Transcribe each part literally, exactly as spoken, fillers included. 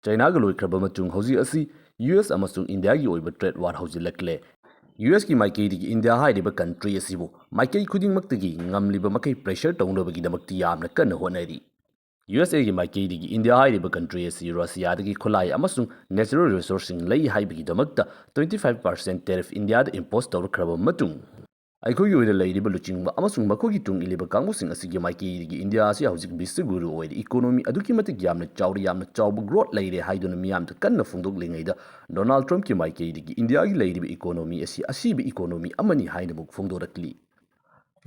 ꯆꯥꯏꯅꯥꯒ ꯂꯣꯏꯈ꯭ꯔꯕ ꯃꯇꯨꯡ ꯍꯧꯖꯤꯛ ꯑꯁꯤ ꯌꯨ ꯑꯦꯁ ꯑꯃꯁꯨꯡ ꯏꯟꯗꯤꯌꯥꯒꯤ ꯑꯣꯏꯕ trade war ꯍꯧꯖꯤꯜꯂꯛꯂꯦ꯫ ꯌꯨ ꯑꯦꯁꯀꯤ ꯃꯥꯏꯀꯩꯗꯒꯤ ꯏꯟꯗꯤꯌꯥ ꯍꯥꯏꯔꯤꯕ country ꯑꯁꯤꯕꯨ ꯃꯥꯏꯀꯩ ꯈꯨꯗꯤꯡꯃꯛꯇꯒꯤ ꯉꯝꯂꯤꯕ ꯃꯈꯩ pressure ꯇꯧꯅꯕꯒꯤꯗꯃꯛꯇꯤ ꯌꯥꯝꯅ ꯀꯟꯅ ꯍꯣꯠꯅꯔꯤ꯫ ꯌꯨ ꯑꯦꯁ ꯑꯦꯒꯤ ꯃꯥꯏꯀꯩꯗꯒꯤ ꯏꯟꯗꯤꯌꯥ ꯍꯥꯏꯔꯤꯕ country ꯑꯁꯤ ꯔꯁꯤꯌꯥꯗꯒꯤ ꯈꯨꯠꯂꯥꯏ ꯑꯃꯁꯨꯡ natural resourceꯁꯤꯡ ꯂꯩ ꯍꯥꯏꯕꯒꯤꯗꯃꯛꯇ twenty five percent tariff ꯏꯟꯗꯤꯌꯥꯗ impose ꯇꯧꯔꯛꯈ꯭ꯔꯕ ꯃꯇꯨꯡ, ꯑꯩꯈꯣꯏꯒꯤ ꯑꯣꯏꯅ ꯂꯩꯔꯤꯕ ꯂꯨꯆꯤꯡꯕ ꯑꯃꯁꯨꯡ ꯃꯈꯣꯏꯒꯤ ꯇꯨꯡ ꯏꯜꯂꯤꯕ ꯀꯥꯡꯕꯨꯁꯤꯡ ꯑꯁꯤꯒꯤ ꯃꯥꯏꯀꯩꯗꯒꯤ ꯏꯟꯗꯤꯌꯥ ꯑꯁꯤ ꯍꯧꯖꯤꯛ ꯕꯤꯁ꯭ꯋꯒꯨꯔꯨ ꯑꯣꯏꯔꯦ, economy ꯑꯗꯨꯛꯀꯤ ꯃꯇꯤꯛ ꯌꯥꯝꯅ ꯆꯥꯎꯔꯦ, ꯌꯥꯝꯅ ꯆꯥꯎꯕ growth ꯂꯩꯔꯦ ꯍꯥꯏꯗꯨꯅ ꯃꯤꯌꯥꯝꯗ ꯀꯟꯅ ꯐꯣꯡꯗꯣꯛꯂꯤꯉꯩꯗ, ꯗꯣꯅꯥꯜꯗ ꯇ꯭ꯔꯝꯞꯀꯤ ꯃꯥꯏꯀꯩꯗꯒꯤ ꯏꯟꯗꯤꯌꯥꯒꯤ ꯂꯩꯔꯤꯕ economy ꯑꯁꯤ ꯑꯁꯤꯕ economy ꯑꯃꯅꯤ ꯍꯥꯏꯅ ꯑꯃꯨꯛ ꯐꯣꯡꯗꯣꯔꯛꯂꯤ꯫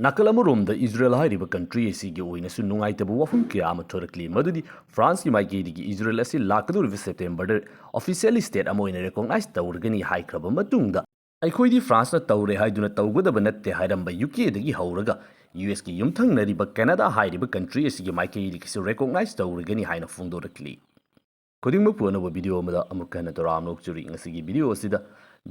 ꯅꯥꯀꯜ ꯑꯃꯔꯣꯝꯗ ꯏꯖꯔꯦꯜ ꯍꯥꯏꯔꯤꯕ country ꯑꯁꯤꯒꯤ ꯑꯣꯏꯅꯁꯨ ꯅꯨꯡꯉꯥꯏꯇꯕ ꯋꯥꯐꯝ ꯀꯌꯥ ꯑꯃ ꯊꯣꯔꯛꯂꯤ, ꯃꯗꯨꯗꯤ ꯐ꯭ꯔꯥꯟꯁꯀꯤ ꯃꯥꯏꯀꯩꯗꯒꯤ ꯏꯖꯔꯦꯜ ꯑꯁꯤ ꯂꯥꯛꯀꯗꯧꯔꯤꯕ ꯁꯦꯞꯇꯦꯝꯕꯔꯗ officially state ꯑꯃ ꯑꯣꯏꯅ recognize ꯇꯧꯔꯒꯅꯤ ꯍꯥꯏꯈ꯭ꯔꯕ ꯃꯇꯨꯡꯗ, ꯑꯩꯈꯣꯏꯗꯤ ꯐ꯭ꯔꯥꯟꯁꯅ ꯇꯧꯔꯦ ꯍꯥꯏꯗꯨꯅ ꯇꯧꯒꯗꯕ ꯅꯠꯇꯦ ꯍꯥꯏꯔꯝꯕ ꯌꯨ ꯀꯦꯗꯒꯤ ꯍꯧꯔꯒ ꯌꯨ ꯑꯦꯁꯀꯤ ꯌꯨꯝꯊꯪꯅꯔꯤꯕ ꯀꯦꯅꯥꯗꯥ ꯍꯥꯏꯔꯤꯕ country ꯑꯁꯤꯒꯤ ꯃꯥꯏꯀꯩꯗꯒꯤꯁꯨ recognize ꯇꯧꯔꯒꯅꯤ ꯍꯥꯏꯅ ꯐꯣꯡꯗꯣꯔꯛꯂꯤ꯫ ꯈꯨꯗꯤꯡꯃꯛꯄꯨ ꯑꯅꯧꯕ video ꯑꯃꯗ ꯑꯃꯨꯛ ꯍꯟꯅ ꯇꯔꯥꯝꯅ ꯑꯣꯛꯆꯔꯤ꯫ ꯉꯁꯤꯒꯤ video ꯑꯁꯤꯗ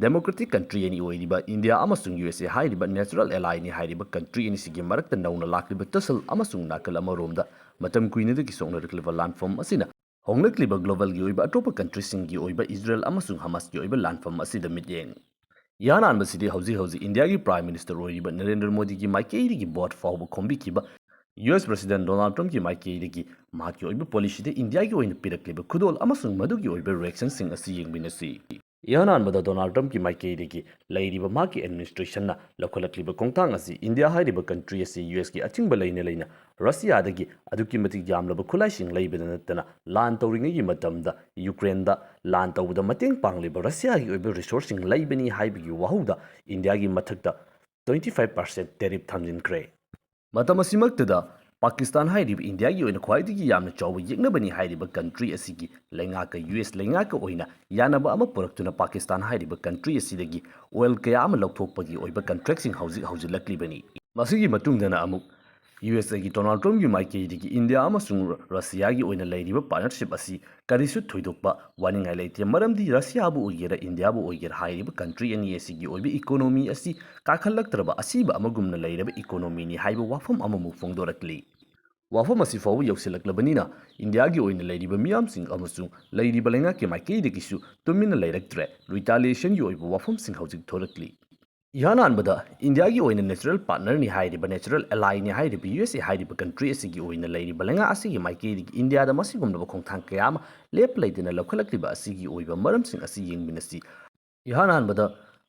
democratic country ꯑꯅꯤ ꯑꯣꯏꯔꯤꯕ ꯏꯟꯗꯤꯌꯥ ꯑꯃꯁꯨꯡ ꯌꯨ ꯑꯦꯁ ꯑꯦ ꯍꯥꯏꯔꯤꯕ natural allyꯅꯤ ꯍꯥꯏꯔꯤꯕ country ꯑꯅꯤꯁꯤꯒꯤ ꯃꯔꯛꯇ ꯅꯧꯅ ꯂꯥꯛꯂꯤꯕ ꯇꯁꯜ ꯑꯃꯁꯨꯡ ꯅꯥꯀꯜ ꯑꯃꯔꯣꯝꯗ ꯃꯇꯝ ꯀꯨꯏꯅꯗꯒꯤ ꯁꯣꯛꯅꯔꯛꯂꯤꯕ ꯂꯥꯟꯐꯝ ꯑꯁꯤꯅ ꯍꯣꯡꯂꯛꯂꯤꯕ globalꯒꯤ ꯑꯣꯏꯕ ꯑꯇꯣꯞꯄ countryꯁꯤꯡꯒꯤ ꯑꯣꯏꯕ ꯏꯖꯔꯦꯜ ꯑꯃꯁꯨꯡ ꯍꯃꯥꯁꯀꯤ ꯑꯣꯏꯕ ꯂꯥꯟꯐꯝ ꯑꯁꯤꯗ ꯃꯤꯠꯌꯦꯡ꯫ ꯏꯍꯥꯟ ꯍꯥꯟꯕꯁꯤꯗꯤ ꯍꯧꯖꯤꯛ ꯍꯧꯖꯤꯛ ꯏꯟꯗꯤꯌꯥꯒꯤ Prime Minister ꯑꯣꯏꯔꯤꯕ ꯅꯔꯦꯟꯗ꯭ꯔ ꯃꯣꯗꯤꯒꯤ ꯃꯥꯏꯀꯩꯗꯒꯤ vote ꯐꯥꯎꯕ ꯈꯣꯝꯕꯤꯈꯤꯕ ꯌꯨ ꯑꯦꯁ President ꯗꯣꯅꯥꯜꯗ ꯇ꯭ꯔꯝꯞꯀꯤ ꯃꯥꯏꯀꯩꯗꯒꯤ ꯃꯍꯥꯛꯀꯤ ꯑꯣꯏꯕ policyꯗ ꯏꯟꯗꯤꯌꯥꯒꯤ ꯑꯣꯏꯅ ꯄꯤꯔꯛꯂꯤꯕ ꯈꯨꯗꯣꯜ ꯑꯃꯁꯨꯡ ꯃꯗꯨꯒꯤ ꯑꯣꯏꯕ reactionꯁꯤꯡ ꯑꯁꯤ ꯌꯦꯡꯃꯤꯟꯅꯁꯤ꯫ ꯏꯍꯥꯟ ꯍꯥꯟꯕꯗ ꯗꯣꯅꯥꯜꯗ ꯇ꯭ꯔꯝꯞꯀꯤ ꯃꯥꯏꯀꯩꯗꯒꯤ ꯂꯩꯔꯤꯕ ꯃꯍꯥꯛꯀꯤ administrationꯅ ꯂꯧꯈꯠꯂꯛꯂꯤꯕ ꯈꯣꯡꯊꯥꯡ ꯑꯁꯤ ꯏꯟꯗꯤꯌꯥ ꯍꯥꯏꯔꯤꯕ country ꯑꯁꯤ ꯌꯨ ꯑꯦꯁꯀꯤ ꯑꯊꯤꯡꯕ ꯂꯩꯅ ꯂꯩꯅ ꯔꯁꯤꯌꯥꯗꯒꯤ ꯑꯗꯨꯛꯀꯤ ꯃꯇꯤꯛ ꯌꯥꯝꯂꯕ ꯈꯨꯠꯂꯥꯏꯁꯤꯡ ꯂꯩꯕꯗ ꯅꯠꯇꯅ ꯂꯥꯟ ꯇꯧꯔꯤꯉꯩꯒꯤ ꯃꯇꯝꯗ ꯌꯨꯀ꯭ꯔꯦꯟꯗ ꯂꯥꯟ ꯇꯧꯕꯗ ꯃꯇꯦꯡ ꯄꯥꯡꯂꯤꯕ ꯔꯁꯤꯌꯥꯒꯤ ꯑꯣꯏꯕ resourceꯁꯤꯡ ꯂꯩꯕꯅꯤ ꯍꯥꯏꯕꯒꯤ ꯋꯥꯍꯧꯗ ꯏꯟꯗꯤꯌꯥꯒꯤ ꯃꯊꯛꯇ twenty five percent tariff ꯊꯝꯖꯤꯟꯈ꯭ꯔꯦ꯫ ꯃꯇꯝ ꯑꯁꯤꯃꯛꯇꯗ ꯄꯥꯀꯤꯁꯇꯥꯟ ꯍꯥꯏꯔꯤꯕ ꯏꯟꯗꯤꯌꯥꯒꯤ ꯑꯣꯏꯅ ꯈ꯭ꯋꯥꯏꯗꯒꯤ ꯌꯥꯝꯅ ꯆꯥꯎꯕ ꯌꯦꯛꯅꯕꯅꯤ ꯍꯥꯏꯔꯤꯕ country ꯑꯁꯤꯒꯤ ꯂꯩꯉꯥꯛꯀ ꯌꯨ ꯑꯦꯁ ꯂꯩꯉꯥꯛꯀ ꯑꯣꯏꯅ ꯌꯥꯅꯕ ꯑꯃ ꯄꯨꯔꯛꯇꯨꯅ ꯄꯥꯀꯤꯁꯇꯥꯟ ꯍꯥꯏꯔꯤꯕ country ꯑꯁꯤꯗꯒꯤ oil ꯀꯌꯥ ꯑꯃ ꯂꯧꯊꯣꯛꯄꯒꯤ ꯑꯣꯏꯕ contractꯁꯤꯡ ꯍꯧꯖꯤꯛ ꯍꯧꯖꯤꯜꯂꯛꯂꯤꯕꯅꯤ꯫ ꯃꯁꯤꯒꯤ ꯃꯇꯨꯡꯗꯅ ꯑꯃꯨꯛ ꯌꯨ ꯑꯦꯁ ꯑꯦꯒꯤ ꯗꯣꯅꯥꯜꯗ ꯇ꯭ꯔꯝꯞꯀꯤ ꯃꯥꯏꯀꯩꯗꯒꯤ ꯏꯟꯗꯤꯌꯥ ꯑꯃꯁꯨꯡ ꯔꯁꯤꯌꯥꯒꯤ ꯑꯣꯏꯅ ꯂꯩꯔꯤꯕ partnership ꯑꯁꯤ ꯀꯔꯤꯁꯨ ꯊꯣꯏꯗꯣꯛꯄ ꯋꯥꯅꯤꯡꯉꯥꯏ ꯂꯩꯇꯦ, ꯃꯔꯝꯗꯤ ꯔꯁꯤꯌꯥꯕꯨ ꯑꯣꯏꯒꯦꯔꯥ ꯏꯟꯗꯤꯌꯥꯕꯨ ꯑꯣꯏꯒꯦꯔꯥ ꯍꯥꯏꯔꯤꯕ country ꯑꯅꯤ ꯑꯁꯤꯒꯤ ꯑꯣꯏꯕ economy ꯑꯁꯤ ꯀꯥꯈꯠꯂꯛꯇ꯭ꯔꯕ ꯑꯁꯤꯕ ꯑꯃꯒꯨꯝꯅ ꯂꯩꯔꯕ economyꯅꯤ ꯍꯥꯏꯕ ꯋꯥꯐꯝ ꯑꯃꯃꯨꯛ ꯐꯣꯡꯗꯣꯔꯛꯂꯤ꯫ ꯋꯥꯐꯝ ꯑꯁꯤ ꯐꯥꯎꯕ ꯌꯧꯁꯤꯜꯂꯛꯂꯕꯅꯤꯅ ꯏꯟꯗꯤꯌꯥꯒꯤ ꯑꯣꯏꯅ ꯂꯩꯔꯤꯕ ꯃꯤꯌꯥꯝꯁꯤꯡ ꯑꯃꯁꯨꯡ ꯂꯩꯔꯤꯕ ꯂꯩꯉꯥꯛꯀꯤ ꯃꯥꯏꯀꯩꯗꯒꯤꯁꯨ ꯇꯨꯃꯤꯟꯅ ꯂꯩꯔꯛꯇ꯭ꯔꯦ꯫ ꯔꯤꯇꯥꯂꯤꯌꯦꯁꯟꯒꯤ ꯑꯣꯏꯕ ꯋꯥꯐꯝꯁꯤꯡ ꯍꯧꯖꯤꯛ ꯊꯣꯔꯛꯂꯤ꯫ ꯏꯍꯥꯟ ꯍꯥꯟꯕꯗ ꯏꯟꯗꯤꯌꯥꯒꯤ ꯑꯣꯏꯅ ꯅꯦꯆꯔꯦꯜ ꯄꯥꯔꯠꯅꯔꯅꯤ ꯍꯥꯏꯔꯤꯕ, ꯅꯦꯆꯔꯦꯜ ꯑꯦꯂꯥꯏꯅꯤ ꯍꯥꯏꯔꯤꯕ ꯌꯨ ꯑꯦꯁ ꯑꯦ ꯍꯥꯏꯔꯤꯕ ꯀꯟꯇ꯭ꯔꯤ ꯑꯁꯤꯒꯤ ꯑꯣꯏꯅ ꯂꯩꯔꯤꯕ ꯂꯩꯉꯥꯛ ꯑꯁꯤꯒꯤ ꯃꯥꯏꯀꯩꯗꯒꯤ ꯏꯟꯗꯤꯌꯥꯗ ꯃꯁꯤꯒꯨꯝꯂꯕ ꯈꯣꯡꯊꯥꯡ ꯀꯌꯥ ꯑꯃ ꯂꯦꯞ ꯂꯩꯇꯅ ꯂꯧꯈꯠꯂꯛꯂꯤꯕ ꯑꯁꯤꯒꯤ ꯑꯣꯏꯕ ꯃꯔꯝꯁꯤꯡ ꯑꯁꯤ ꯌꯦꯡꯃꯤꯟꯅꯁꯤ꯫ ꯏꯍꯥꯟ ꯍꯥꯟꯕꯗ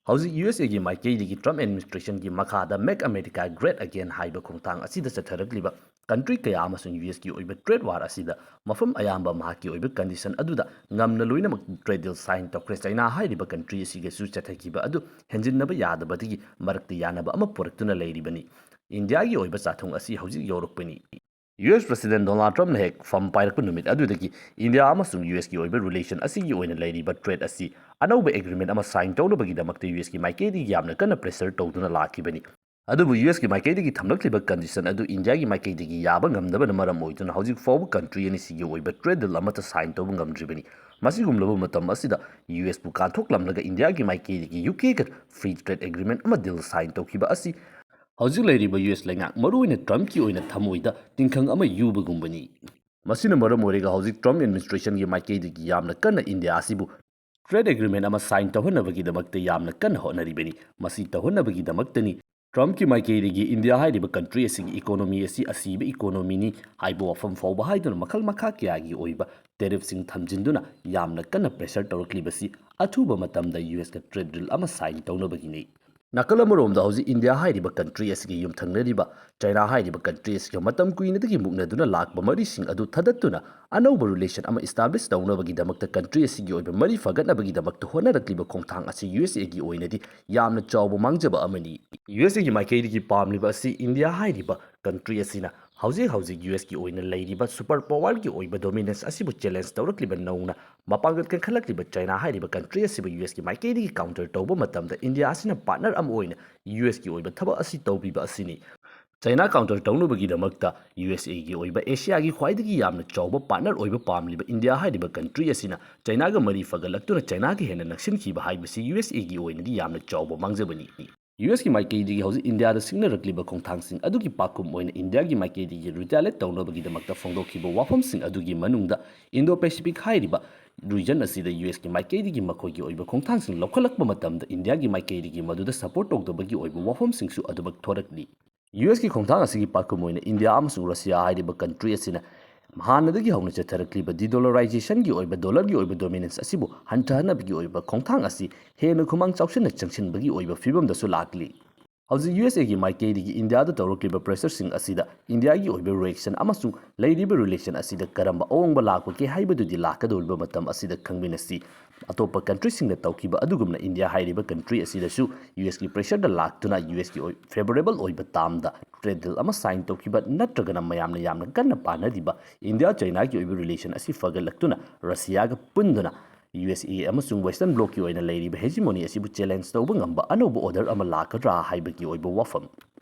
ꯍꯧꯖꯤꯛ ꯌꯨ ꯑꯦꯁ ꯑꯦꯒꯤ ꯃꯥꯏꯀꯩꯗꯒꯤ ꯇ꯭ꯔꯝꯞ ꯑꯦꯗꯃꯤꯅꯤꯁꯇ꯭ꯔꯦꯁꯟꯒꯤ ꯃꯈꯥꯗ Make America Great Again ꯍꯥꯏꯕ ꯈꯣꯡꯊꯥꯡ ꯑꯁꯤꯗ ꯆꯠꯊꯔꯛꯂꯤꯕ ꯀꯟꯇ꯭ꯔꯤ ꯀꯌꯥ ꯑꯃꯁꯨꯡ ꯌꯨ ꯑꯦꯁꯀꯤ ꯑꯣꯏꯕ ꯇ꯭ꯔꯦꯗ ꯋꯥꯔ ꯑꯁꯤꯗ ꯃꯐꯝ ꯑꯌꯥꯝꯕ ꯃꯍꯥꯛꯀꯤ ꯑꯣꯏꯕ ꯀꯟꯗꯤꯁꯟ ꯑꯗꯨꯗ ꯉꯝꯅ ꯂꯣꯏꯅꯃꯛ ꯇ꯭ꯔꯦꯗ ꯗꯤꯜ ꯁꯥꯏꯟ ꯇꯧꯈ꯭ꯔꯦ꯫ ꯆꯩꯅꯥ ꯍꯥꯏꯔꯤꯕ ꯀꯟꯇ꯭ꯔꯤ ꯑꯁꯤꯒꯁꯨ ꯆꯠꯊꯈꯤꯕ ꯑꯗꯨ ꯍꯦꯟꯖꯤꯟꯅꯕ ꯌꯥꯗꯕꯗꯒꯤ ꯃꯔꯛꯇ ꯌꯥꯅꯕ ꯑꯃ ꯄꯨꯔꯛꯇꯨꯅ ꯂꯩꯔꯤꯕꯅꯤ꯫ ꯏꯟꯗꯤꯌꯥꯒꯤ ꯑꯣꯏꯕ ꯆꯥꯊꯣꯡ ꯑꯁꯤ ꯍꯧꯖꯤꯛ ꯌꯧꯔꯛꯄꯅꯤ꯫ ꯌꯨ ꯑꯦꯁ ꯄ꯭ꯔꯦꯁꯤꯗꯦꯟ ꯗꯣꯅꯥꯜꯗ ꯇ꯭ꯔꯝꯞꯅ ꯍꯦꯛ ꯐꯝ ꯄꯥꯏꯔꯛꯄ ꯅꯨꯃꯤꯠ ꯑꯗꯨꯗꯒꯤ ꯏꯟꯗꯤꯌꯥ ꯑꯃꯁꯨꯡ ꯌꯨ ꯑꯦꯁꯀꯤ ꯑꯣꯏꯕ ꯔꯤꯂꯦꯁꯟ ꯑꯁꯤꯒꯤ ꯑꯣꯏꯅ ꯂꯩꯔꯤꯕ ꯇ꯭ꯔꯦꯗ ꯑꯁꯤ ꯑꯅꯧꯕ ꯑꯦꯒ꯭ꯔꯤꯃꯦꯟ ꯑꯃ ꯁꯥꯏꯟ ꯇꯧꯅꯕꯒꯤꯗꯃꯛꯇ ꯌꯨ ꯑꯦꯁꯀꯤ ꯃꯥꯏꯀꯩꯗꯒꯤ ꯌꯥꯝꯅ ꯀꯟꯅ ꯄ꯭ꯔꯦꯁꯔ ꯇꯧꯗꯨꯅ ꯂꯥꯛꯈꯤꯕꯅꯤ꯫ ꯑꯗꯨꯕꯨ ꯌꯨ ꯑꯦꯁꯀꯤ ꯃꯥꯏꯀꯩꯗꯒꯤ ꯊꯝꯂꯛꯂꯤꯕ ꯀꯟꯗꯤꯁꯟ ꯑꯗꯨ ꯏꯟꯗꯤꯌꯥꯒꯤ ꯃꯥꯏꯀꯩꯗꯒꯤ ꯌꯥꯕ ꯉꯝꯗꯕꯅ ꯃꯔꯝ ꯑꯣꯏꯗꯨꯅ ꯍꯧꯖꯤꯛ ꯐꯥꯎꯕ ꯀꯟꯇ꯭ꯔꯤ ꯑꯅꯤꯁꯤꯒꯤ ꯑꯣꯏꯕ ꯇ꯭ꯔꯦꯗ ꯗꯤꯜ ꯑꯃꯠꯇ ꯁꯥꯏꯟ ꯇꯧꯕ ꯉꯝꯗ꯭ꯔꯤꯕꯅꯤ꯫ ꯃꯁꯤꯒꯨꯝꯂꯕ ꯃꯇꯝ ꯑꯁꯤꯗ ꯌꯨ ꯑꯦꯁꯄꯨ ꯀꯥꯟꯊꯣꯛꯂꯝꯂꯒ ꯏꯟꯗꯤꯌꯥꯒꯤ ꯃꯥꯏꯀꯩꯗꯒꯤ ꯌꯨ ꯀꯦꯒ ꯐ꯭ꯔꯤ ꯇ꯭ꯔꯦꯗ ꯑꯦꯒ꯭ꯔꯤꯃꯦꯟ ꯑꯃ ꯗꯤꯜ ꯁꯥꯏꯟ ꯇꯧꯈꯤꯕ ꯑꯁꯤ ꯍꯧꯖꯤꯛ ꯂꯩꯔꯤꯕ ꯌꯨ ꯑꯦꯁ ꯂꯩꯉꯥꯛ, ꯃꯔꯨꯑꯣꯏꯅ ꯇ꯭ꯔꯝꯞꯀꯤ ꯑꯣꯏꯅ ꯊꯃꯣꯏꯗ ꯇꯤꯡꯈꯪ ꯑꯃ ꯌꯨꯕꯒꯨꯝꯕꯅꯤ꯫ ꯃꯁꯤꯅ ꯃꯔꯝ ꯑꯣꯏꯔꯒ ꯍꯧꯖꯤꯛ ꯇ꯭ꯔꯝꯞ ꯑꯦꯗꯃꯤꯅꯤꯁꯇ꯭ꯔꯦꯁꯟꯒꯤ ꯃꯥꯏꯀꯩꯗꯒꯤ ꯌꯥꯝꯅ ꯀꯟꯅ ꯏꯟꯗꯤꯌꯥ ꯑꯁꯤꯕꯨ ꯇ꯭ꯔꯦꯗ ꯑꯦꯒ꯭ꯔꯤꯃꯦꯟ ꯑꯃ ꯁꯥꯏꯟ ꯇꯧꯍꯟꯅꯕꯒꯤꯗꯃꯛꯇ ꯌꯥꯝꯅ ꯀꯟꯅ ꯍꯣꯠꯅꯔꯤꯕꯅꯤ꯫ ꯃꯁꯤ ꯇꯧꯍꯟꯅꯕꯒꯤꯗꯃꯛꯇꯅꯤ ꯇ꯭ꯔꯝꯞꯀꯤ ꯃꯥꯏꯀꯩꯗꯒꯤ ꯏꯟꯗꯤꯌꯥ ꯍꯥꯏꯔꯤꯕ ꯀꯟꯇ꯭ꯔꯤ ꯑꯁꯤꯒꯤ ꯏꯀꯣꯅꯣꯃꯤ ꯑꯁꯤ ꯑꯁꯤꯕ ꯏꯀꯣꯅꯣꯃꯤꯅꯤ ꯍꯥꯏꯕ ꯋꯥꯐꯝ ꯐꯥꯎꯕ ꯍꯥꯏꯗꯨꯅ ꯃꯈꯜ ꯃꯈꯥ ꯀꯌꯥꯒꯤ ꯑꯣꯏꯕ ꯇꯦꯔꯤꯐꯁꯤꯡ ꯊꯝꯖꯤꯟꯗꯨꯅ ꯌꯥꯝꯅ ꯀꯟꯅ ꯄ꯭ꯔꯦꯁꯔ ꯇꯧꯔꯛꯂꯤꯕꯁꯤ ꯑꯊꯨꯕ ꯃꯇꯝꯗ ꯌꯨ ꯑꯦꯁꯀ ꯇ꯭ꯔꯦꯗ ꯗꯤꯜ ꯑꯃ ꯁꯥꯏꯟ ꯇꯧꯅꯕꯒꯤꯅꯤ꯫ ꯅꯥꯀꯜ ꯑꯃꯔꯣꯝꯗ ꯍꯧꯖꯤꯛ ꯏꯟꯗꯤꯌꯥ ꯍꯥꯏꯔꯤꯕ ꯀꯟꯇ꯭ꯔꯤ ꯑꯁꯤꯒ ꯌꯨꯝꯊꯪꯅꯔꯤꯕ ꯆꯩꯅꯥ ꯍꯥꯏꯔꯤꯕ ꯀꯟꯇ꯭ꯔꯤ ꯑꯁꯤꯒ ꯃꯇꯝ ꯀꯨꯏꯅꯗꯒꯤ ꯃꯨꯛꯅꯗꯨꯅ ꯂꯥꯛꯄ ꯃꯔꯤꯁꯤꯡ ꯑꯗꯨ ꯊꯗꯠꯇꯨꯅ ꯑꯅꯧꯕ ꯔꯤꯂꯦꯁꯟ ꯑꯃ ꯏꯁꯇꯥꯕ꯭ꯂꯤꯁ ꯇꯧꯅꯕꯒꯤꯗꯃꯛꯇ ꯀꯟꯇ꯭ꯔꯤ ꯑꯁꯤꯒꯤ ꯑꯣꯏꯕ ꯃꯔꯤ ꯐꯒꯠꯅꯕꯒꯤꯗꯃꯛꯇ ꯍꯣꯠꯅꯔꯛꯂꯤꯕ ꯈꯣꯡꯊꯥꯡ ꯑꯁꯤ ꯌꯨ ꯑꯦꯁ ꯑꯦꯒꯤ ꯑꯣꯏꯅꯗꯤ ꯌꯥꯝꯅ ꯆꯥꯎꯕ ꯃꯥꯡꯖꯕ ꯑꯃꯅꯤ꯫ ꯌꯨ ꯑꯦꯁ ꯑꯦꯒꯤ ꯃꯥꯏꯀꯩꯗꯒꯤ ꯄꯥꯝꯂꯤꯕ ꯑꯁꯤ ꯏꯟꯗꯤꯌꯥ ꯍꯥꯏꯔꯤꯕ ꯀꯟꯇ꯭ꯔꯤ ꯑꯁꯤꯅ ꯍꯧꯖꯤꯛ ꯍꯧꯖꯤꯛ ꯌꯨ ꯑꯦꯁꯀꯤ ꯑꯣꯏꯅ ꯂꯩꯔꯤꯕ ꯁꯨꯄꯔ ꯄꯥꯋꯔꯒꯤ ꯑꯣꯏꯕ ꯗꯣꯃꯤꯅꯦꯟꯁ ꯑꯁꯤꯕꯨ ꯆꯦꯂꯦꯟꯖ ꯇꯧꯔꯛꯂꯤꯕ ꯅꯧꯅ ꯃꯄꯥꯡꯒꯜ ꯀꯟꯈꯠꯂꯛꯂꯤꯕ ꯆꯩꯅꯥ ꯍꯥꯏꯔꯤꯕ ꯀꯟꯇ꯭ꯔꯤ ꯑꯁꯤꯕꯨ ꯌꯨ ꯑꯦꯁꯀꯤ ꯃꯥꯏꯀꯩꯗꯒꯤ ꯀꯥꯎꯟꯇꯔ ꯇꯧꯕ ꯃꯇꯝꯗ ꯏꯟꯗꯤꯌꯥ ꯑꯁꯤꯅ ꯄꯥꯔꯠꯅꯔ ꯑꯃ ꯑꯣꯏꯅ ꯌꯨ ꯑꯦꯁꯀꯤ ꯑꯣꯏꯕ ꯊꯕꯛ ꯑꯁꯤ ꯇꯧꯕꯤꯕ ꯑꯁꯤꯅꯤ꯫ ꯆꯩꯅꯥ ꯀꯥꯎꯟꯇꯔ ꯇꯧꯅꯕꯒꯤꯗꯃꯛꯇ ꯌꯨ ꯑꯦꯁ ꯑꯦꯒꯤ ꯑꯣꯏꯕ ꯑꯦꯁꯤꯌꯥꯒꯤ ꯈ꯭ꯋꯥꯏꯗꯒꯤ ꯌꯥꯝꯅ ꯆꯥꯎꯕ ꯄꯥꯔꯠꯅꯔ ꯑꯣꯏꯕ ꯄꯥꯝꯂꯤꯕ ꯏꯟꯗꯤꯌꯥ ꯍꯥꯏꯔꯤꯕ ꯀꯟꯇ꯭ꯔꯤ ꯑꯁꯤꯅ ꯆꯩꯅꯥꯒ ꯃꯔꯤ ꯐꯒꯠꯂꯛꯇꯨꯅ ꯆꯩꯅꯥꯒ ꯍꯦꯟꯅ ꯅꯛꯁꯤꯟꯈꯤꯕ ꯍꯥꯏꯕꯁꯤ ꯌꯨ ꯑꯦꯁ ꯑꯦꯒꯤ ꯑꯣꯏꯅꯗꯤ ꯌꯥꯝꯅ ꯆꯥꯎꯕ ꯃꯥꯡꯖꯕꯅꯤ꯫ ꯌꯨ ꯑꯦꯁꯀꯤ ꯃꯥꯏꯀꯩꯗꯒꯤ ꯍꯧꯖꯤꯛ ꯏꯟꯗꯤꯌꯥꯗ ꯁꯤꯡꯅꯔꯛꯂꯤꯕ ꯈꯣꯡꯊꯥꯡꯁꯤꯡ ꯑꯗꯨꯒꯤ ꯄꯥꯛꯈꯨꯝ ꯑꯣꯏꯅ ꯏꯟꯗꯤꯌꯥꯒꯤ ꯃꯥꯏꯀꯩꯗꯒꯤ ꯔꯤꯇꯥꯂꯦꯠ ꯇꯧꯅꯕꯒꯤꯗꯃꯛꯇ ꯐꯣꯡꯗꯣꯛꯈꯤꯕ ꯋꯥꯐꯝꯁꯤꯡ ꯑꯗꯨꯒꯤ ꯃꯅꯨꯡꯗ ꯏꯟꯗꯣ ꯄꯦꯁꯤꯐꯤꯛ ꯍꯥꯏꯔꯤꯕ ꯔꯤꯖꯟ ꯑꯁꯤꯗ ꯌꯨ ꯑꯦꯁꯀꯤ ꯃꯥꯏꯀꯩꯗꯒꯤ ꯃꯈꯣꯏꯒꯤ ꯑꯣꯏꯕ ꯈꯣꯡꯊꯥꯡꯁꯤꯡ ꯂꯧꯈꯠꯂꯛꯄ ꯃꯇꯝꯗ ꯏꯟꯗꯤꯌꯥꯒꯤ ꯃꯥꯏꯀꯩꯗꯒꯤ ꯃꯗꯨꯗ ꯁꯄꯣꯔꯠ ꯇꯧꯗꯕꯒꯤ ꯑꯣꯏꯕ ꯋꯥꯐꯝꯁꯤꯡꯁꯨ ꯑꯗꯨꯃꯛ ꯊꯣꯔꯛꯂꯤ꯫ ꯌꯨ ꯑꯦꯁꯀꯤ ꯈꯣꯡꯊꯥꯡ ꯑꯁꯤꯒꯤ ꯄꯥꯎꯈꯨꯝ ꯑꯣꯏꯅ ꯏꯟꯗꯤꯌꯥ ꯑꯃꯁꯨꯡ ꯔꯁꯤꯌꯥ ꯍꯥꯏꯔꯤꯕ ꯀꯟꯇ꯭ꯔꯤ ꯑꯁꯤꯅ ꯍꯥꯟꯅꯗꯒꯤ ꯍꯧꯅ ꯆꯠꯊꯔꯛꯂꯤꯕ ꯗꯤꯗꯣꯂꯔꯥꯏꯖꯦꯁꯟꯒꯤ ꯑꯣꯏꯕ ꯗꯣꯂꯔꯒꯤ ꯑꯣꯏꯕ ꯗꯣꯃꯤꯅꯦꯟꯁ ꯑꯁꯤꯕꯨ ꯍꯟꯊꯍꯟꯅꯕꯒꯤ ꯑꯣꯏꯕ ꯈꯣꯡꯊꯥꯡ ꯑꯁꯤ ꯍꯦꯟꯅ ꯈꯨꯃꯥꯡ ꯆꯥꯎꯁꯤꯟꯅ ꯆꯪꯁꯤꯟꯕꯒꯤ ꯑꯣꯏꯕ ꯐꯤꯕꯝꯗꯁꯨ ꯂꯥꯛꯂꯤ꯫ ꯍꯧꯖꯤꯛ ꯌꯨ ꯑꯦꯁ ꯑꯦꯒꯤ ꯃꯥꯏꯀꯩꯗꯒꯤ ꯏꯟꯗꯤꯌꯥꯗ ꯇꯧꯔꯛꯂꯤꯕ ꯄ꯭ꯔꯦꯁꯔꯁꯤꯡ ꯑꯁꯤꯗ ꯏꯟꯗꯤꯌꯥꯒꯤ ꯑꯣꯏꯕ ꯔꯤꯑꯦꯛꯁꯟ ꯑꯃꯁꯨꯡ ꯂꯩꯔꯤꯕ ꯔꯤꯂꯦꯁꯟ ꯑꯁꯤꯗ ꯀꯔꯝꯕ ꯑꯍꯣꯡꯕ ꯂꯥꯛꯄꯒꯦ ꯍꯥꯏꯕꯗꯨꯗꯤ ꯂꯥꯛꯀꯗꯧꯔꯤꯕ ꯃꯇꯝ ꯑꯁꯤꯗ ꯈꯪꯃꯤꯟꯅꯁꯤ꯫ ꯑꯇꯣꯞꯄ ꯀꯟꯇ꯭ꯔꯤꯁꯤꯡꯅ ꯇꯧꯈꯤꯕ ꯑꯗꯨꯒꯨꯝꯅ ꯏꯟꯗꯤꯌꯥ ꯍꯥꯏꯔꯤꯕ ꯀꯟꯇ꯭ꯔꯤ ꯑꯁꯤꯗꯁꯨ ꯌꯨ ꯑꯦꯁꯀꯤ ꯄ꯭ꯔꯦꯁꯔꯗ ꯂꯥꯛꯇꯨꯅ ꯌꯨ ꯑꯦꯁꯀꯤ ꯐꯦꯕꯔꯦꯕꯜ ꯑꯣꯏꯕ ꯇꯥꯝꯗ ꯇ꯭ꯔꯦꯗ ꯗꯤꯜ ꯑꯃ ꯁꯥꯏꯟ ꯇꯧꯈꯤꯕ ꯅꯠꯇ꯭ꯔꯒꯅ ꯃꯌꯥꯝꯅ ꯌꯥꯝꯅ ꯀꯟꯅ ꯄꯥꯅꯔꯤꯕ ꯏꯟꯗꯤꯌꯥ ꯆꯩꯅꯥꯒꯤ ꯑꯣꯏꯕ ꯔꯤꯂꯦꯁꯟ ꯑꯁꯤ ꯐꯒꯠꯂꯛꯇꯨꯅ ꯔꯁꯤꯌꯥꯒ ꯄꯨꯟꯗꯨꯅ ꯌꯨ ꯑꯦꯁ ꯑꯦ ꯑꯃꯁꯨꯡ ꯋꯦꯁꯇꯔꯟ ꯕ꯭ꯂꯣꯛꯀꯤ ꯑꯣꯏꯅ ꯂꯩꯔꯤꯕ ꯍꯦꯖꯤꯃꯣꯅꯤ ꯑꯁꯤꯕꯨ ꯆꯦꯂꯦꯟꯖ ꯇꯧꯕ ꯉꯝꯕ ꯑꯅꯧꯕ ꯑꯣꯔꯗꯔ ꯑꯃ ꯂꯥꯛꯀꯗ꯭ꯔꯥ ꯍꯥꯏꯕꯒꯤ ꯑꯣꯏꯕ ꯋꯥꯐꯝ꯫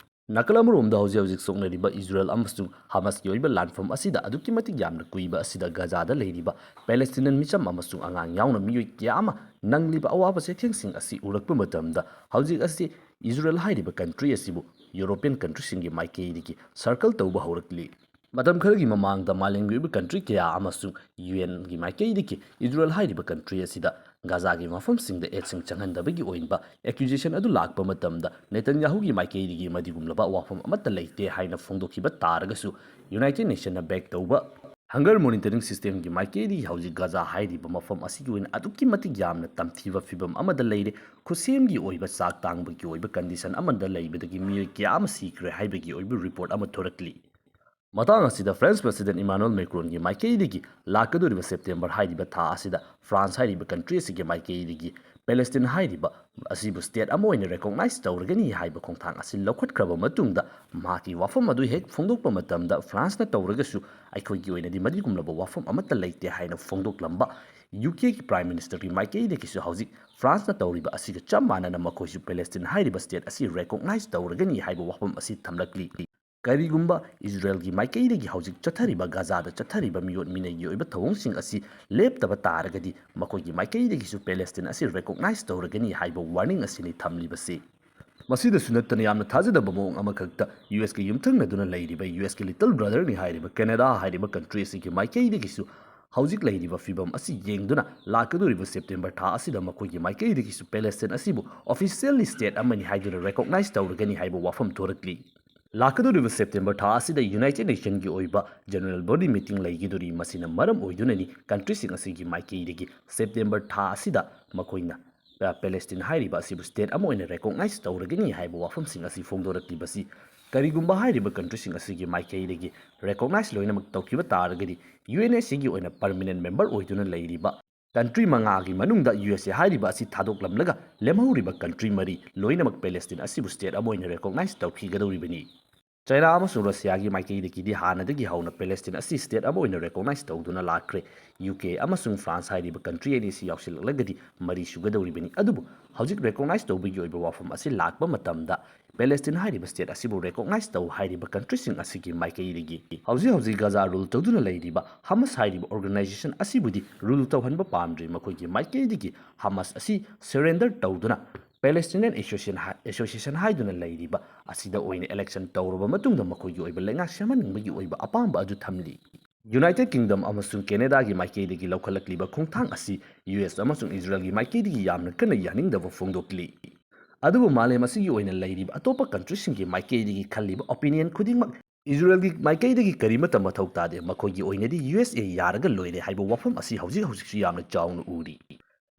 ꯅꯥꯀꯜ ꯑꯃꯔꯣꯝꯗ ꯍꯧꯖꯤꯛ ꯍꯧꯖꯤꯛ ꯁꯣꯛꯅꯔꯤꯕ ꯏꯖꯔꯦꯜ ꯑꯃꯁꯨꯡ ꯍꯃꯥꯁꯀꯤ ꯑꯣꯏꯕ ꯂꯥꯟꯐꯝ ꯑꯁꯤꯗ ꯑꯗꯨꯛꯀꯤ ꯃꯇꯤꯛ ꯌꯥꯝꯅ ꯀꯨꯏꯕ ꯑꯁꯤꯗ ꯒꯥꯖꯥꯗ ꯂꯩꯔꯤꯕ ꯄꯦꯂꯦꯁꯇꯤꯅꯤꯌꯟ ꯃꯤꯆꯝ ꯑꯃꯁꯨꯡ ꯑꯉꯥꯡ ꯌꯥꯎꯅ ꯃꯤꯑꯣꯏ ꯀꯌꯥ ꯑꯃ ꯅꯪꯂꯤꯕ ꯑꯋꯥꯕ ꯆꯩꯊꯦꯡꯁꯤꯡ ꯑꯁꯤ ꯎꯔꯛꯄ ꯃꯇꯝꯗ ꯍꯧꯖꯤꯛ ꯑꯁꯤ ꯏꯖꯔꯦꯜ ꯍꯥꯏꯔꯤꯕ ꯀꯟꯇ꯭ꯔꯤ ꯑꯁꯤꯕꯨ ꯌꯨꯔꯣꯄꯤꯌꯟ ꯀꯟꯇ꯭ꯔꯤꯁꯤꯡꯒꯤ ꯃꯥꯏꯀꯩꯗꯒꯤ ꯁꯔꯀꯜ ꯇꯧꯕ ꯍꯧꯔꯛꯂꯤ꯫ ꯃꯇꯝ ꯈꯔꯒꯤ ꯃꯃꯥꯡꯗ ꯃꯥꯂꯦꯝꯒꯤ ꯑꯣꯏꯕ ꯀꯟꯇ꯭ꯔꯤ ꯀꯌꯥ ꯑꯃꯁꯨꯡ ꯌꯨ ꯑꯦꯟꯒꯤ ꯃꯥꯏꯀꯩꯗꯒꯤ ꯏꯖꯔꯦꯜ ꯍꯥꯏꯔꯤꯕ ꯀꯟꯇ꯭ꯔꯤ ꯑꯁꯤꯗ ꯒꯥꯖꯥꯒꯤ ꯃꯐꯝꯁꯤꯡꯗ ꯑꯦꯗꯁꯤꯡ ꯆꯪꯍꯟꯗꯕꯒꯤ ꯑꯣꯏꯕ ꯑꯦꯀ꯭ꯌꯨꯖꯦꯁꯟ ꯑꯗꯨ ꯂꯥꯛꯄ ꯃꯇꯝꯗ ꯅꯦꯇꯟꯌꯥꯍꯨꯒꯤ ꯃꯥꯏꯀꯩꯗꯒꯤ ꯃꯗꯨꯒꯨꯝꯂꯕ ꯋꯥꯐꯝ ꯑꯃꯠꯇ ꯂꯩꯇꯦ ꯍꯥꯏꯅ ꯐꯣꯡꯗꯣꯛꯈꯤꯕ ꯇꯥꯔꯒꯁꯨ ꯌꯨꯅꯥꯏꯇꯦꯗ ꯅꯦꯁꯟꯅ ꯕꯦꯛ ꯇꯧꯕ ꯍꯪꯒꯔ ꯃꯣꯅꯤꯇꯔꯤꯡ ꯁꯤꯁꯇꯦꯝꯒꯤ ꯃꯥꯏꯀꯩꯗꯒꯤ ꯍꯧꯖꯤꯛ ꯒꯥꯖꯥ ꯍꯥꯏꯔꯤꯕ ꯃꯐꯝ ꯑꯁꯤꯒꯤ ꯑꯣꯏꯅ ꯑꯗꯨꯛꯀꯤ ꯃꯇꯤꯛ ꯌꯥꯝꯅ ꯇꯝꯊꯤꯕ ꯐꯤꯕꯝ ꯑꯃꯗ ꯂꯩꯔꯦ꯫ ꯈꯨꯠꯁꯦꯝꯒꯤ ꯑꯣꯏꯕ ꯆꯥꯛ ꯇꯥꯡꯕꯒꯤ ꯑꯣꯏꯕ ꯀꯟꯗꯤꯁꯟ ꯑꯃꯗ ꯂꯩꯕꯗꯒꯤ ꯃꯤꯑꯣꯏ ꯀꯌꯥ ꯑꯃ ꯁꯤꯈ꯭ꯔꯦ ꯍꯥꯏꯕꯒꯤ ꯑꯣꯏꯕ ꯔꯤꯄꯣꯔꯠ ꯑꯃ ꯊꯣꯔꯛꯂꯤ꯫ ꯃꯇꯥꯡ ꯑꯁꯤꯗ ꯐ꯭ꯔꯦꯟꯁ ꯄ꯭ꯔꯦꯁꯤꯗꯦꯟ ꯏꯃꯥꯅꯨꯑꯦꯜ ꯃꯦꯀ꯭ꯔꯣꯟꯒꯤ ꯃꯥꯏꯀꯩꯗꯒꯤ ꯂꯥꯛꯀꯗꯧꯔꯤꯕ ꯁꯦꯞꯇꯦꯝꯕꯔ ꯍꯥꯏꯔꯤꯕ ꯊꯥ ꯑꯁꯤꯗ ꯐ꯭ꯔꯥꯟꯁ ꯍꯥꯏꯔꯤꯕ ꯀꯟꯇ꯭ꯔꯤ ꯑꯁꯤꯒꯤ ꯃꯥꯏꯀꯩꯗꯒꯤ ꯄꯦꯂꯦꯁꯇꯤꯟ ꯍꯥꯏꯔꯤꯕ ꯑꯁꯤꯕꯨ ꯁ꯭ꯇꯦꯠ ꯑꯃ ꯑꯣꯏꯅ ꯔꯦꯀꯣꯛꯅꯥꯏꯖ ꯇꯧꯔꯒꯅꯤ ꯍꯥꯏꯕ ꯈꯣꯡꯊꯥꯡ ꯑꯁꯤ ꯂꯧꯈꯠꯈ꯭ꯔꯕ ꯃꯇꯨꯡꯗ ꯃꯍꯥꯛꯀꯤ ꯋꯥꯐꯝ ꯑꯗꯨ ꯍꯦꯛ ꯐꯣꯡꯗꯣꯛꯄ ꯃꯇꯝꯗ ꯐ꯭ꯔꯥꯟꯁꯅ ꯇꯧꯔꯒꯁꯨ ꯑꯩꯈꯣꯏꯒꯤ ꯑꯣꯏꯅꯗꯤ ꯃꯗꯨꯒꯨꯝꯂꯕ ꯋꯥꯐꯝ ꯑꯃꯠꯇ ꯂꯩꯇꯦ ꯍꯥꯏꯅ ꯐꯣꯡꯗꯣꯛꯂꯝꯕ ꯌꯨ ꯀꯦꯒꯤ ꯄ꯭ꯔꯥꯏꯝ ꯃꯤꯅꯤꯁꯇꯔꯒꯤ ꯃꯥꯏꯀꯩꯗꯒꯤꯁꯨ ꯍꯧꯖꯤꯛ ꯐ꯭ꯔꯥꯟꯁꯅ ꯇꯧꯔꯤꯕ ꯑꯁꯤꯒ ꯆꯞ ꯃꯥꯟꯅꯅ ꯃꯈꯣꯏꯁꯨ ꯄꯦꯂꯦꯁꯇꯤꯟ ꯍꯥꯏꯔꯤꯕ ꯁ꯭ꯇꯦꯠ ꯑꯁꯤ ꯔꯦꯀꯣꯛꯅꯥꯏꯖ ꯇꯧꯔꯒꯅꯤ ꯍꯥꯏꯕ ꯋꯥꯐꯝ ꯑꯁꯤ ꯊꯝꯂꯛꯂꯤ꯫ ꯀꯔꯤꯒꯨꯝꯕ ꯏꯖꯔꯦꯜꯒꯤ ꯃꯥꯏꯀꯩꯗꯒꯤ ꯍꯧꯖꯤꯛ ꯆꯠꯊꯔꯤꯕ ꯒꯥꯖꯥꯗ ꯆꯠꯊꯔꯤꯕ ꯃꯤꯑꯣꯠ ꯃꯤꯅꯩꯒꯤ ꯑꯣꯏꯕ ꯊꯧꯑꯣꯡꯁꯤꯡ ꯑꯁꯤ ꯂꯦꯞꯇꯕ ꯇꯥꯔꯒꯗꯤ ꯃꯈꯣꯏꯒꯤ ꯃꯥꯏꯀꯩꯗꯒꯤꯁꯨ ꯄꯦꯂꯦꯁꯇꯤꯟ ꯑꯁꯤ ꯔꯦꯀꯣꯛꯅꯥꯏꯖ ꯇꯧꯔꯒꯅꯤ ꯍꯥꯏꯕ ꯋꯥꯔꯅꯤꯡ ꯑꯁꯤꯅꯤ ꯊꯝꯂꯤꯕꯁꯤ꯫ ꯃꯁꯤꯗꯁꯨ ꯅꯠꯇꯅ ꯌꯥꯝꯅ ꯊꯥꯖꯗꯕ ꯃꯑꯣꯡ ꯑꯃꯈꯛꯇ ꯌꯨ ꯑꯦꯁꯀ ꯌꯨꯝꯊꯪꯅꯗꯨꯅ ꯂꯩꯔꯤꯕ ꯌꯨ ꯑꯦꯁꯀꯤ ꯂꯤꯇꯜ ꯕ꯭ꯔꯗꯔꯅꯤ ꯍꯥꯏꯔꯤꯕ ꯀꯦꯅꯦꯗꯥ ꯍꯥꯏꯔꯤꯕ ꯀꯟꯇ꯭ꯔꯤ ꯑꯁꯤꯒꯤ ꯃꯥꯏꯀꯩꯗꯒꯤꯁꯨ ꯍꯧꯖꯤꯛ ꯂꯩꯔꯤꯕ ꯐꯤꯕꯝ ꯑꯁꯤ ꯌꯦꯡꯗꯨꯅ ꯂꯥꯛꯀꯗꯧꯔꯤꯕ ꯁꯦꯞꯇꯦꯝꯕꯔ ꯊꯥ ꯑꯁꯤꯗ ꯃꯈꯣꯏꯒꯤ ꯃꯥꯏꯀꯩꯗꯒꯤꯁꯨ ꯄꯦꯂꯦꯁꯇꯤꯟ ꯑꯁꯤꯕꯨ ꯑꯣꯐꯤꯁꯤꯌꯦꯜꯂꯤ ꯁ꯭ꯇꯦꯠ ꯑꯃꯅꯤ ꯍꯥꯏꯗꯨꯅ ꯔꯦꯀꯣꯛꯅꯥꯏꯖ ꯇꯧꯔꯒꯅꯤ ꯍꯥꯏꯕ ꯋꯥꯐꯝ ꯊꯣꯔꯛꯂꯤ꯫ ꯂꯥꯛꯀꯗꯧꯔꯤꯕ ꯁꯦꯞꯇꯦꯝꯕꯔ ꯊꯥ ꯑꯁꯤꯗ ꯌꯨꯅꯥꯏꯇꯦꯗ ꯅꯦꯁꯟꯒꯤ ꯑꯣꯏꯕ ꯖꯦꯅꯔꯦꯜ ꯕꯣꯗꯤ ꯃꯤꯇꯤꯡ ꯂꯩꯈꯤꯗꯣꯔꯤ꯫ ꯃꯁꯤꯅ ꯃꯔꯝ ꯑꯣꯏꯗꯨꯅꯅꯤ ꯀꯟꯇ꯭ꯔꯤꯁꯤꯡ ꯑꯁꯤꯒꯤ ꯃꯥꯏꯀꯩꯗꯒꯤ ꯁꯦꯞꯇꯦꯝꯕꯔ ꯊꯥ ꯑꯁꯤꯗ ꯃꯈꯣꯏꯅ, ꯑ, ꯄꯦꯂꯦꯁꯇꯤꯟ ꯍꯥꯏꯔꯤꯕ ꯑꯁꯤꯕꯨ ꯁ꯭ꯇꯦꯠ ꯑꯃ ꯑꯣꯏꯅ ꯔꯦꯀꯣꯛꯅꯥꯏꯖ ꯇꯧꯔꯒꯅꯤ ꯍꯥꯏꯕ ꯋꯥꯐꯝꯁꯤꯡ ꯑꯁꯤ ꯐꯣꯡꯗꯣꯔꯛꯂꯤꯕꯁꯤ꯫ ꯀꯔꯤꯒꯨꯝꯕ ꯍꯥꯏꯔꯤꯕ ꯀꯟꯇ꯭ꯔꯤꯁꯤꯡ ꯑꯁꯤꯒꯤ ꯃꯥꯏꯀꯩꯗꯒꯤ ꯔꯦꯀꯣꯛꯅꯥꯏꯖ ꯂꯣꯏꯅꯃꯛ ꯇꯧꯈꯤꯕ ꯇꯥꯔꯒꯗꯤ, ꯌꯨ ꯑꯦꯟ ꯑꯦꯁ ꯁꯤꯒꯤ ꯑꯣꯏꯅ ꯄꯔꯃꯤꯅꯦꯟ ꯃꯦꯝꯕꯔ ꯑꯣꯏꯗꯨꯅ ꯂꯩꯔꯤꯕ ꯀꯟꯇ꯭ꯔꯤ ꯃꯉꯥꯒꯤ ꯃꯅꯨꯡꯗ ꯌꯨ ꯑꯦꯁ ꯑꯦ ꯍꯥꯏꯔꯤꯕ ꯑꯁꯤ ꯊꯥꯗꯣꯛꯂꯝꯂꯒ ꯂꯦꯝꯍꯧꯔꯤꯕ ꯀꯟꯇ꯭ꯔꯤ ꯃꯔꯤ ꯂꯣꯏꯅꯃꯛ ꯄꯦꯂꯦꯁꯇꯤꯟ ꯑꯁꯤꯕꯨ ꯁ꯭ꯇꯦꯠ ꯑꯃ ꯑꯣꯏꯅ ꯔꯦꯀꯣꯛꯅꯥꯏꯖ ꯇꯧꯈꯤꯒꯗꯧꯔꯤꯕꯅꯤ꯫ ꯆꯥꯏꯅꯥ ꯑꯃꯁꯨꯡ ꯔꯁꯤꯌꯥꯒꯤ ꯃꯥꯏꯀꯩꯗꯒꯤꯗꯤ ꯍꯥꯟꯅꯗꯒꯤ ꯍꯧꯅ ꯄꯦꯂꯦꯁꯇꯤꯟ ꯑꯁꯤ ꯁ꯭ꯇꯦꯠ ꯑꯃ ꯑꯣꯏꯅ ꯔꯦꯀꯣꯛꯅꯥꯏꯖ ꯇꯧꯗꯨꯅ ꯂꯥꯛꯈ꯭ꯔꯦ꯫ ꯌꯨ ꯀꯦ ꯑꯃꯁꯨꯡ ꯐ꯭ꯔꯥꯟꯁ ꯍꯥꯏꯔꯤꯕ ꯀꯟꯇ꯭ꯔꯤ ꯑꯅꯤ ꯑꯁꯤ ꯌꯥꯎꯁꯤꯜꯂꯛꯂꯒꯗꯤ ꯃꯔꯤ ꯁꯨꯒꯗꯧꯔꯤꯕꯅꯤ꯫ ꯑꯗꯨꯕꯨ ꯍꯧꯖꯤꯛ ꯔꯦꯀꯣꯛꯅꯥꯏꯖ ꯇꯧꯕꯒꯤ ꯑꯣꯏꯕ ꯋꯥꯐꯝ ꯑꯁꯤ ꯂꯥꯛꯄ ꯃꯇꯝꯗ ꯄꯦꯂꯦꯁꯇꯤꯟ ꯍꯥꯏꯔꯤꯕ ꯁ꯭ꯇꯦꯠ ꯑꯁꯤꯕꯨ ꯔꯦꯀꯣꯛꯅꯥꯏꯖ ꯇꯧ ꯍꯥꯏꯔꯤꯕ ꯀꯟꯇ꯭ꯔꯤꯁꯤꯡ ꯑꯁꯤꯒꯤ ꯃꯥꯏꯀꯩꯗꯒꯤ ꯍꯧꯖꯤꯛ ꯍꯧꯖꯤꯛ ꯒꯥꯖꯥ ꯔꯨꯜ ꯇꯧꯗꯨꯅ ꯂꯩꯔꯤꯕ ꯍꯃꯁ ꯍꯥꯏꯔꯤꯕ ꯑꯣꯔꯒꯅꯥꯏꯖꯦꯁꯟ ꯑꯁꯤꯕꯨꯗꯤ ꯔꯨꯜ ꯇꯧꯍꯟꯕ ꯄꯥꯝꯗ꯭ꯔꯤ꯫ ꯃꯈꯣꯏꯒꯤ ꯃꯥꯏꯀꯩꯗꯒꯤ ꯍꯃꯁ ꯑꯁꯤ ꯁꯔꯦꯟꯗꯔ ꯇꯧꯗꯨꯅ ꯄꯦꯂꯦꯁꯇꯤꯅꯤꯌꯟ ꯑꯦꯁꯣꯁꯤꯌꯦꯁꯟ ꯍꯥꯏ-, ꯑꯦꯁꯣꯁꯤꯌꯦꯁꯟ ꯍꯥꯏꯗꯨꯅ ꯂꯩꯔꯤꯕ ꯑꯁꯤꯗ ꯑꯣꯏꯅ ꯏꯂꯦꯛꯁꯟ ꯇꯧꯔꯕ ꯃꯇꯨꯡꯗ ꯃꯈꯣꯏꯒꯤ ꯑꯣꯏꯕ ꯂꯩꯉꯥꯛ ꯁꯦꯝꯍꯟꯅꯤꯡꯕꯒꯤ ꯑꯣꯏꯕ ꯑꯄꯥꯝꯕ ꯑꯗꯨ ꯊꯝꯂꯤ꯫ ꯌꯨꯅꯥꯏꯇꯦꯗ ꯀꯤꯡꯗꯝ ꯑꯃꯁꯨꯡ ꯀꯦꯅꯦꯗꯥꯒꯤ ꯃꯥꯏꯀꯩꯗꯒꯤ ꯂꯧꯈꯠꯂꯛꯂꯤꯕ ꯈꯣꯡꯊꯥꯡ ꯑꯁꯤ ꯌꯨ ꯑꯦꯁ ꯑꯃꯁꯨꯡ ꯏꯖꯔꯦꯜꯒꯤ ꯃꯥꯏꯀꯩꯗꯒꯤ ꯌꯥꯝꯅ ꯀꯟꯅ ꯌꯥꯅꯤꯡꯗꯕ ꯐꯣꯡꯗꯣꯛꯂꯤ꯫ ꯑꯗꯨꯕꯨ ꯃꯥꯂꯦꯝ ꯑꯁꯤꯒꯤ ꯑꯣꯏꯅ ꯂꯩꯔꯤꯕ ꯑꯇꯣꯞꯄ ꯀꯟꯇ꯭ꯔꯤꯁꯤꯡꯒꯤ ꯃꯥꯏꯀꯩꯗꯒꯤ ꯈꯜꯂꯤꯕ ꯑꯣꯄꯤꯅꯤꯌꯟ ꯈꯨꯗꯤꯡꯃꯛ ꯏꯖꯔꯦꯜꯒꯤ ꯃꯥꯏꯀꯩꯗꯒꯤ ꯀꯔꯤꯃꯠꯇ ꯃꯊꯧ ꯇꯥꯗꯦ꯫ ꯃꯈꯣꯏꯒꯤ ꯑꯣꯏꯅꯗꯤ ꯌꯨ ꯑꯦꯁ ꯑꯦ ꯌꯥꯔꯒ ꯂꯣꯏꯔꯦ ꯍꯥꯏꯕ ꯋꯥꯐꯝ ꯑꯁꯤ ꯍꯧꯖꯤꯛ ꯍꯧꯖꯤꯛꯁꯨ ꯌꯥꯝꯅ ꯆꯥꯎꯅ ꯎꯔꯤ꯫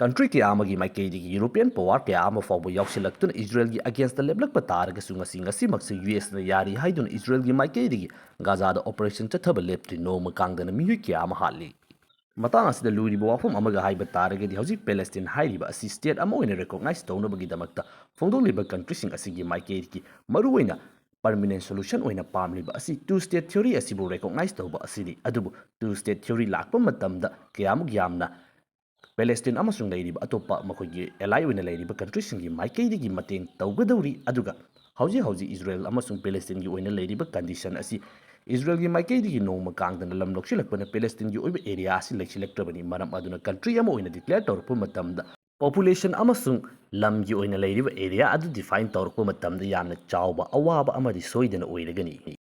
ꯀꯟꯇ꯭ꯔꯤ ꯀꯌꯥ ꯑꯃꯒꯤ ꯃꯥꯏꯀꯩꯗꯒꯤ ꯌꯨꯔꯣꯄꯤꯌꯟ ꯄꯋꯥꯔ ꯀꯌꯥ ꯑꯃ ꯐꯥꯎꯕ ꯌꯥꯎꯁꯤꯜꯂꯛꯇꯨꯅ ꯏꯖꯔꯦꯜꯒꯤ ꯑꯒꯦꯟꯁꯇ ꯂꯦꯞꯂꯛꯄ ꯇꯥꯔꯒꯁꯨ ꯉꯁꯤ, ꯉꯁꯤꯃꯛꯁꯨ ꯌꯨ ꯑꯦꯁꯅ ꯌꯥꯔꯤ ꯍꯥꯏꯗꯨꯅ ꯏꯖꯔꯦꯜꯒꯤ ꯃꯥꯏꯀꯩꯗꯒꯤ ꯒꯥꯖꯥꯗ ꯑꯣꯄꯔꯦꯁꯟ ꯆꯠꯊꯕ ꯂꯦꯞꯇ꯭ꯔꯤ꯫ ꯅꯣꯡꯃ ꯀꯥꯡꯗꯅ ꯃꯤꯑꯣꯏ ꯀꯌꯥ ꯑꯃ ꯍꯥꯠꯂꯤ꯫ ꯃꯇꯥꯡ ꯑꯁꯤꯗ ꯂꯨꯔꯤꯕ ꯋꯥꯐꯝ ꯑꯃꯒ ꯍꯥꯏꯕ ꯇꯥꯔꯒꯗꯤ, ꯍꯧꯖꯤꯛ ꯄꯦꯂꯦꯁꯇꯤꯟ ꯍꯥꯏꯔꯤꯕ ꯑꯁꯤ ꯁ꯭ꯇꯦꯠ ꯑꯃ ꯑꯣꯏꯅ ꯔꯦꯀꯣꯛꯅꯥꯏꯖ ꯇꯧꯅꯕꯒꯤꯗꯃꯛꯇ ꯐꯣꯡꯗꯣꯛꯂꯤꯕ ꯀꯟꯇ꯭ꯔꯤꯁꯤꯡ ꯑꯁꯤꯒꯤ ꯃꯥꯏꯀꯩꯒꯤ ꯃꯔꯨꯑꯣꯏꯅ ꯄꯔꯃꯤꯅꯦꯟ ꯁꯣꯂꯨꯁꯟ ꯑꯣꯏꯅ ꯄꯥꯝꯂꯤꯕ ꯑꯁꯤ ꯇꯨ ꯁ꯭ꯇꯦꯠ ꯊꯤꯑꯣꯔꯤ ꯑꯁꯤꯕꯨ ꯔꯦꯀꯣꯛꯅꯥꯏꯖ ꯇꯧꯕ ꯑꯁꯤꯅꯤ꯫ ꯑꯗꯨꯕꯨ ꯇꯨ ꯁ꯭ꯇꯦꯠ ꯊꯤꯑꯣꯔꯤ ꯂꯥꯛꯄ ꯃꯇꯝꯗ ꯀꯌꯥꯃꯨꯛ ꯌꯥꯝꯅ ꯄꯦꯂꯦꯁꯇꯤꯟ ꯑꯃꯁꯨꯡ ꯂꯩꯔꯤꯕ ꯑꯇꯣꯞꯄ ꯃꯈꯣꯏꯒꯤ ꯑꯦꯂꯥꯏ ꯑꯣꯏꯅ ꯂꯩꯔꯤꯕ ꯀꯟꯇ꯭ꯔꯤꯁꯤꯡꯒꯤ ꯃꯥꯏꯀꯩꯗꯒꯤ ꯃꯇꯦꯡ ꯇꯧꯒꯗꯧꯔꯤ꯫ ꯑꯗꯨꯒ ꯍꯧꯖꯤꯛ ꯍꯧꯖꯤꯛ ꯏꯖꯔꯦꯜ ꯑꯃꯁꯨꯡ ꯄꯦꯂꯦꯁꯇꯤꯟꯒꯤ ꯑꯣꯏꯅ ꯂꯩꯔꯤꯕ ꯀꯟꯗꯤꯁꯟ ꯑꯁꯤ ꯏꯖꯔꯦꯜꯒꯤ ꯃꯥꯏꯀꯩꯗꯒꯤ ꯅꯣꯡꯃ ꯀꯥꯡꯗꯅ ꯂꯝ ꯂꯧꯁꯤꯜꯂꯛꯄꯅ ꯄꯦꯂꯦꯁꯇꯤꯟꯒꯤ ꯑꯣꯏꯕ ꯑꯦꯔꯤꯌꯥ ꯑꯁꯤ ꯂꯩꯁꯤꯜꯂꯛꯇ꯭ꯔꯕꯅꯤ꯫ ꯃꯔꯝ ꯑꯗꯨꯅ ꯀꯟꯇ꯭ꯔꯤ ꯑꯃ ꯑꯣꯏꯅ ꯗꯤꯀ꯭ꯂꯦꯌꯔ ꯇꯧꯔꯛꯄ ꯃꯇꯝꯗ Population ꯑꯃꯁꯨꯡ ꯂꯝꯒꯤ ꯑꯣꯏꯅ ꯂꯩꯔꯤꯕ area ꯑꯗꯨ define ꯇꯧꯔꯛꯄ ꯃꯇꯝꯗ ꯌꯥꯝꯅ ꯆꯥꯎꯕ ꯑꯋꯥꯕ ꯑꯃꯗꯤ ꯁꯣꯏꯗꯅ ꯑꯣꯏꯔꯒꯅꯤ꯫